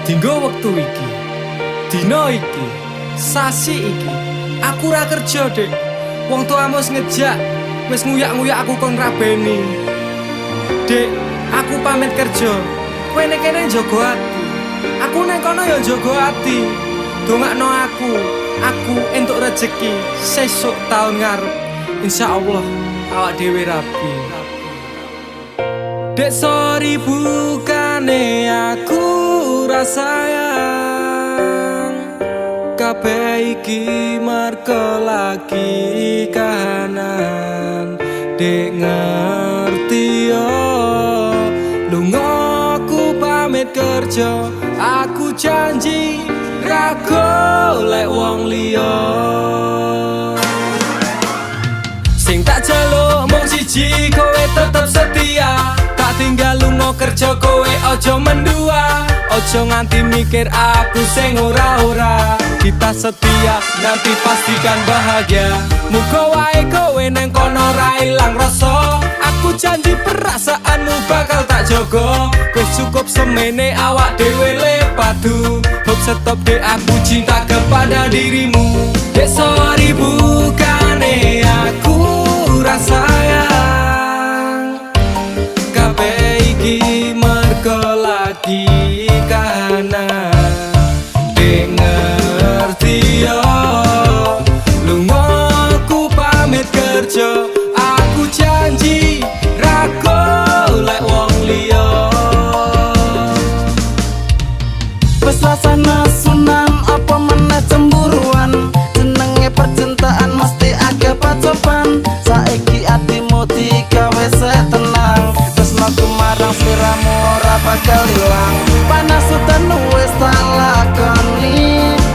Dinggo wektu iki, dina iki, sasi iki, aku ora kerja, Dek. Wong tuamu wis ngejak, wis nguyak-nguyak aku kon rabeni. Dek, aku pamit kerja. Kowe nek kene njaga ati. Aku neng kono ya njaga ati. Dongakno aku entuk rezeki sesuk tahun ngarep. Insya Allah awak dhewe rabi. Dek, sorry, bukane aku ora sayang. Kabeh iki mergo lagi kahanan. Dek, ngerti yo. Lunga aku pamit kerja. Aku janji ra golek wong liya. Sing tak jaluk mung siji, kowe tetep setia. Tak tinggal lunga kerja, kowe aja mendua. Aja nganti mikir aku sing ora-ora. Kita setia, nanti pastikan bahagia. Muga wae kowe neng kono ra ilang rasa. Aku janji perasaanmu bakal tak jaga. Wis cukup semene, awak dhewe le padu. Hope stop, dek, aku cinta kepada dirimu. Dek, sorry, bukane aku ra sayang. Kabeh iki mergo lagi kahanan. Dek, ngerti yo. Lunga aku pamit kerja. Aku janji ra golek wong liya. Wes rasah nesunan, apa meneh cemburuan. Jenenge percintaan mesti akeh pacoban. Saiki atimu digawe sek tenang. Tresnaku marang sliramu ora bakal ilang. Panas udan wis tak lakoni,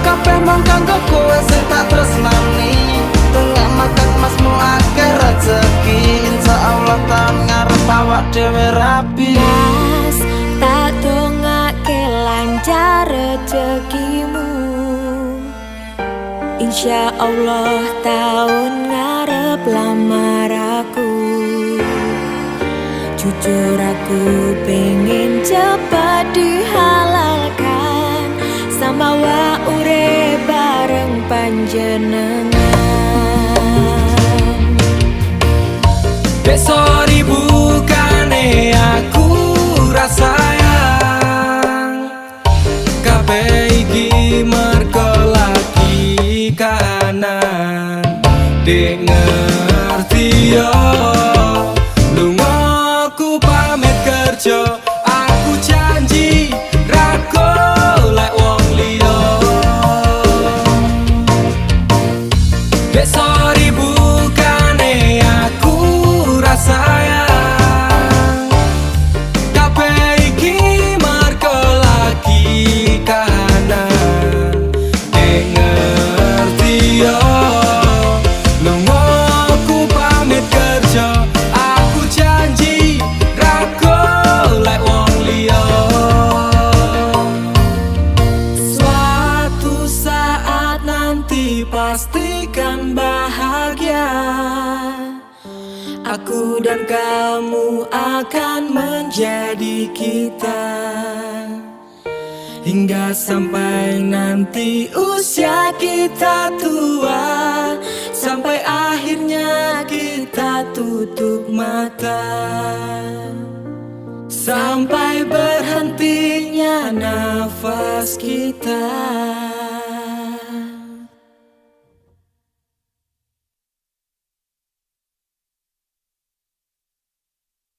kabeh mung kanggo kowe sing tak tresnani. Dongakno kang masmu akeh rezeki. Insya Allah tahun ngarep awak dhewe rabi. Mas, tak dongake lancar rezekimu. Insya Allah tahun ngarep lamar aku. Jujur aku pengen cepat dihalalkan, sama wa urip bareng panjenengan. Dek, sorry, bukane aku ra sayang. Kabeh iki mergo lagi kahanan. Dek, ngerti yo. Lunga aku pamit kerja. Aku janji ra golek wong liya. Dek, sorry, bukane aku ra sayang. Kabeh iki mergo lagi kahanan. Dek, ngerti yo. Lunga aku pamit kerja. Aku janji ra golek wong liya. Suatu saat nanti pastikan bahagia. Aku dan kamu akan menjadi kita. Hingga sampai nanti usia kita tua. Sampai akhirnya kita tutup mata. Sampai berhentinya nafas kita.